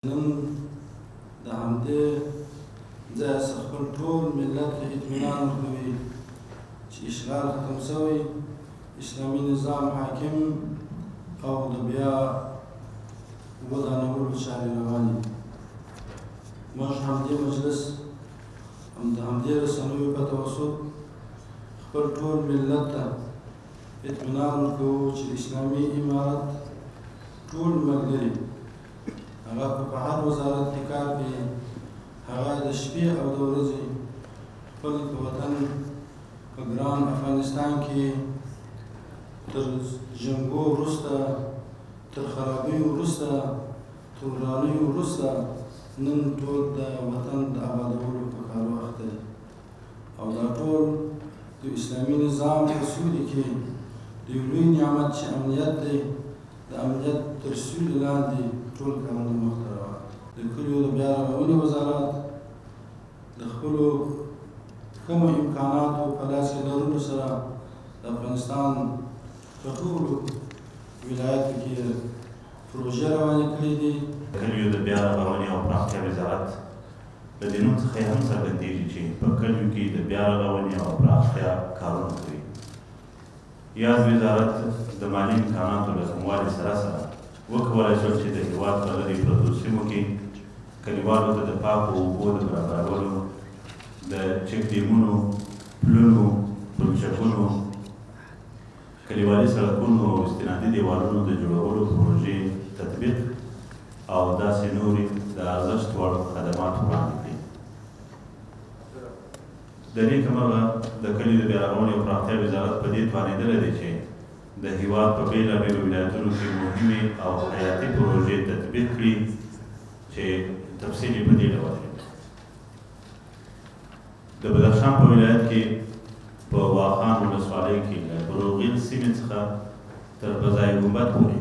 نن د همدې ځای څخه خپل ټول ملت ته اطمینان ورکوي چې اشغال ختم شوی، اسلامي نظام حاکم او د بیا ودانولو چارې روانې دي. موږ همدې مجلس هم د همدې رسنیو په توسط خپل ټول ملت ته اطمینان ورکوو چې اسلامي امارت ټول ملګري هغه په هر وزارت کې کار کوي، هغه د شپې او د ورځې خپل په وطن په ګران افغانستان کې تر جنګو وروسته، تر خرابیو وروسته، تر ورانیو وروسته نن ټول د وطن د آبادولو په کارو اخته دي او دا ټول د اسلامي نظام په سیوري کې د یو لوی نعمت چې امنیت دی، د امنیت تر سیوري لاندې ټول کارونه مخته روان. د کلیو د بیا رغونې وزارت د خپلو کمو امکاناتو په لاس کې لرلو سره د افغانستان په ټولو ولایاتو کې پروژې روانې کړې دي. د کلیو د بیا رغونې او پراختیا وزارت له دې نوم څخه یې هم څرګندېږي چې په کلیو کې د بیا رغونې او پراختیا کارونه کوي. یاد وزارت د مالي امکاناتو له کموالي سره سره وکولای شول چې د هېواد په لرې پرتو سیمو کې کلیوالو ته د پاکو اوبو د برابرولو، د چک ډیمونو، پلونو، پلچکونو، کلیوالي سړکونو او استنادي دیوالونو د جوړولو پروژې تطبیق او داسې نورې د ارزښت وړ خدمات وړاندې کړي. د نېکه مرغه د کلیو د بیارغونې او پراختیا وزارت په دې توانېدلی دی چې د هیواد په بېلابېلو ولایتونو کې مهمې او حیاتي پروژې تطبیق کړي چې تفصیل یې په دې ډول دی. د بدخشان په ولایت کې په واخان ولسوالۍ کې له بروغیل سیمې څخه تر بزای ګنبد پورې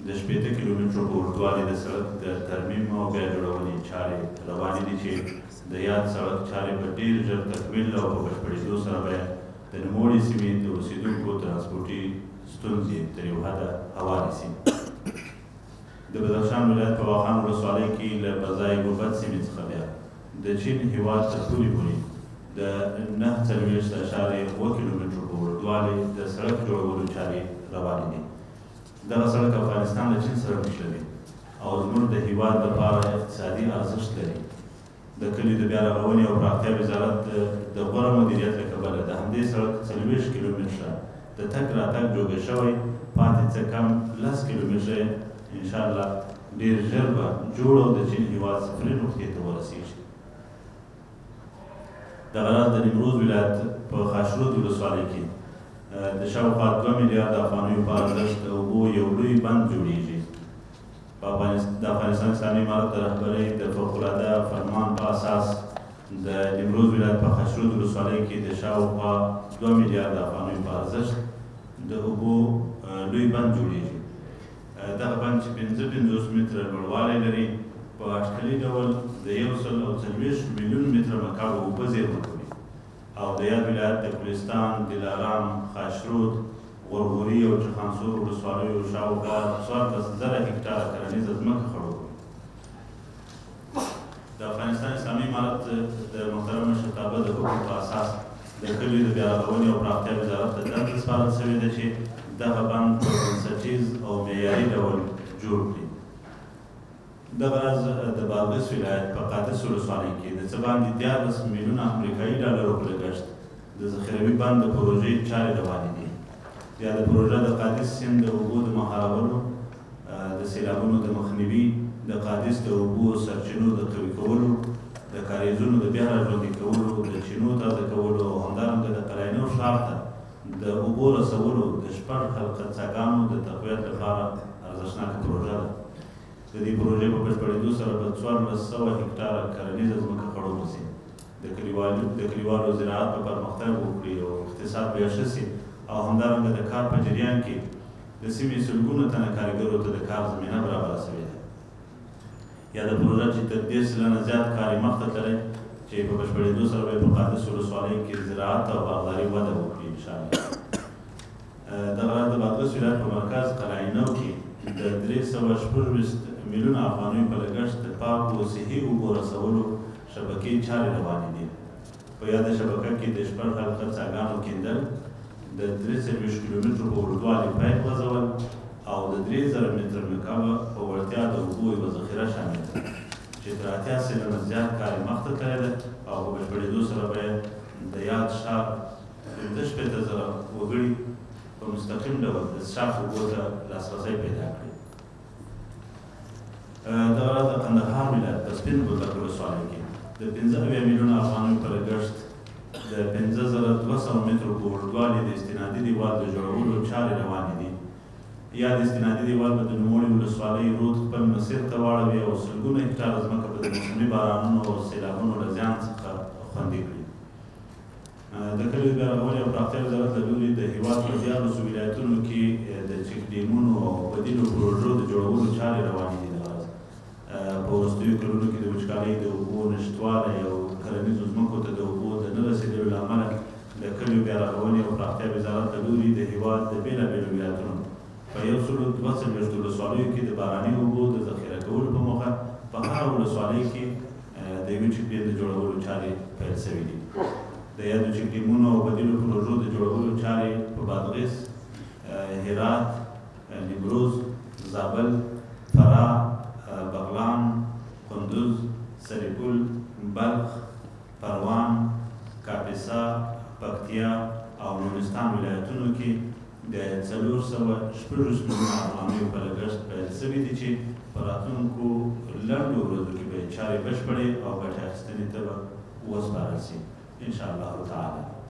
د 60 کیلومترو په اوږدوالي د سړک د ترمیم او بیا جوړونې چارې روانې دي چې د یاد سړک چارې به ډېر ژر تکمیل او په بشپړېدو سره به د نوموړې سیمې د اوسېدونکو ترانسپورټي ستونزې تر یو حده هوارې سي. د بدخشان ولایت په واخان ولسوالۍ کې له بزای ګنبد سیمې څخه بیا د چین هیواد تر پولې پورې د 49.7 کیلومترو په اوږدوالي د سړک جوړولو چارې روانې دي. دغه سړک افغانستان له چین سره نښلوي او زموږ د هیواد لپاره اقتصادي ارزښت لري. د کلیو د بیا رغونې او پراختیا وزارت د غوره مدیریت له کبله د همدې سړک 40 کیلومتره د تګ راتګ جوګه شوی، پاتې څه کم 10 کیلومتره انشاءالله ډېر ژر به جوړ او د چین هیواد صفري نقطې ته ورسیږي. دغه راز د نیمروز ولایت په خاشرود ولسوالۍ کې د شاوخوا 2 میلیارد افغانیو په ارزښت د اوبو یو لوی بند جوړیږي. د افغانستان اسلامي امارت د رهبرۍ د فوقالعاده فرمان په اساس د نیمروز ولایت په خاشرود ولسوالۍ کې د شاوخوا 2 میلیارد افغانیو په ارزښت د اوبو لوی بند جوړیږي. دغه بند چې 55 متره لوړوالی لري په اټکلي ډول د 140 میلیون متره مکعب اوبه زېرمه کوي او د یاد ولایت د ګلستان، دلارام، خاشرود، غورغوري او چخانسور ولسوالیو شاوخوا 14,000 هکټاره کرنیزه ځمکه خړوبوي. د افغانستان اسلامي امارت د محترم مشرتابه د حکم په اساس د کلیو د بیارغونې او پراختیا وزارت ته دنده سپارل شوې ده چې دغه بند په بنسټیز او معیاري ډول جوړ کړي. دغه راز د بادغیس ولایت په قادس ولسوالۍ کې د څه باندې 13 میلیونه امریکایي ډالرو په لګښت د ذخیروي بند د پروژې چارې روانې دي. یاده پروژه د قادس سیند د اوبو د مهارولو، د سیلابونو د مخنیوي، د قادس د اوبو سرچینو د قوي کولو، د کاریزونو د بیا راژوندي کولو، د چینو تازه کولو او همدارنګه د قلعه ښار ته د اوبو رسولو د 6 حلقه څاګانو د تقویت لپاره ارزښتناکه پروژه ده. د دې پروژې په بشپړېدو سره به 1400 هکټاره کرنیزه ځمکه خړوبه سي، د کلیوالو زراعت به پرمختګ وکړي او اقتصاد به یې ښه سي او همدارنګه د کار په جریان کې د سیمې سلګونو تنه کاریګرو ته د کار زمینه برابره سوې ده. یاده پروژه چې تر 30% زیات کار یې مخته تللی چې په بشپړېدو سره به یې په قادس ولسوالۍ کې زراعت او باغداري وده وکړي انشاءالله. دغه راز د بادغیس ولایت په مرکز قلعه نو کې د 326 میلیونه افغانیو په لګښت د پاکو صحي اوبو رسولو شبکې چارې روانې دي. په یاده شبکه کې د 6 حلقه څاګانو کیندل، د 43 کیلومترو په اوږدوالي پایپ غځول او د 3000 متر مکعب په وړتیا د اوبو یوه ذخیره شامل ده چې تر 80% زیات کار یې مخته تللی ده او په بشپړېدو سره به یې د یاد ښار 65,000 وګړي په مستقیم ډول د څښاک اوبو ته لاسرسی پیدا کړي. دغه راز د کندهار ولایت په سپین بولدک ولسوالۍ کې د 75 میلیونه افغانیو په لګښت د 5200 مترو په اوږدوالي د استنادي دیوال د جوړولو چارې روانې دي. یاد استنادي دیوال به د نوموړي ولسوالۍ رود خپل مسیر ته واړوي او سلګونه هکټاره ځمکه به د موسمي بارانونو او سیلابونو له زیان څخه خوندي کړي. د کلیو بیارغونې او پراختیا وزارت له لوري د هېواد په 13 ولایتونو کې د چک ډیمونو او بدیلو پروژو د جوړولو چارې روانې دي. دغه راز په وروستیو کلونو کې د وچکالۍ، د اوبو نشتوالی او کرنیزو ځمکو ته د اوبو د نه رسېدلو له امله د کلیو بیارغونې او پراختیا وزارت له لوري د هېواد د بېلابېلو ولایتونو په 142 ولسوالیو کې د باراني اوبو د ذخیره کولو په موخه په هره ولسوالۍ کې د یوه چک ډیم د جوړولو چارې پیل شوې دي. د یادو چک ډیمونو او بدیلو پروژو د جوړولو چارې په بادغیس، هرات، نیمروز، زابل، فراه، بغلان، کندوز، سرپل، بلخ، پروان، کاپیسا، پکتیا او نورستان ولایتونو کې د 426 میلیونه افغانیو په لګښت پیل شوې دي چې په راتلونکو لنډو ورځو کې به یې چارې بشپړې او ګټې اخیستنې ته به وسپارل شي ان شاء الله تعالی.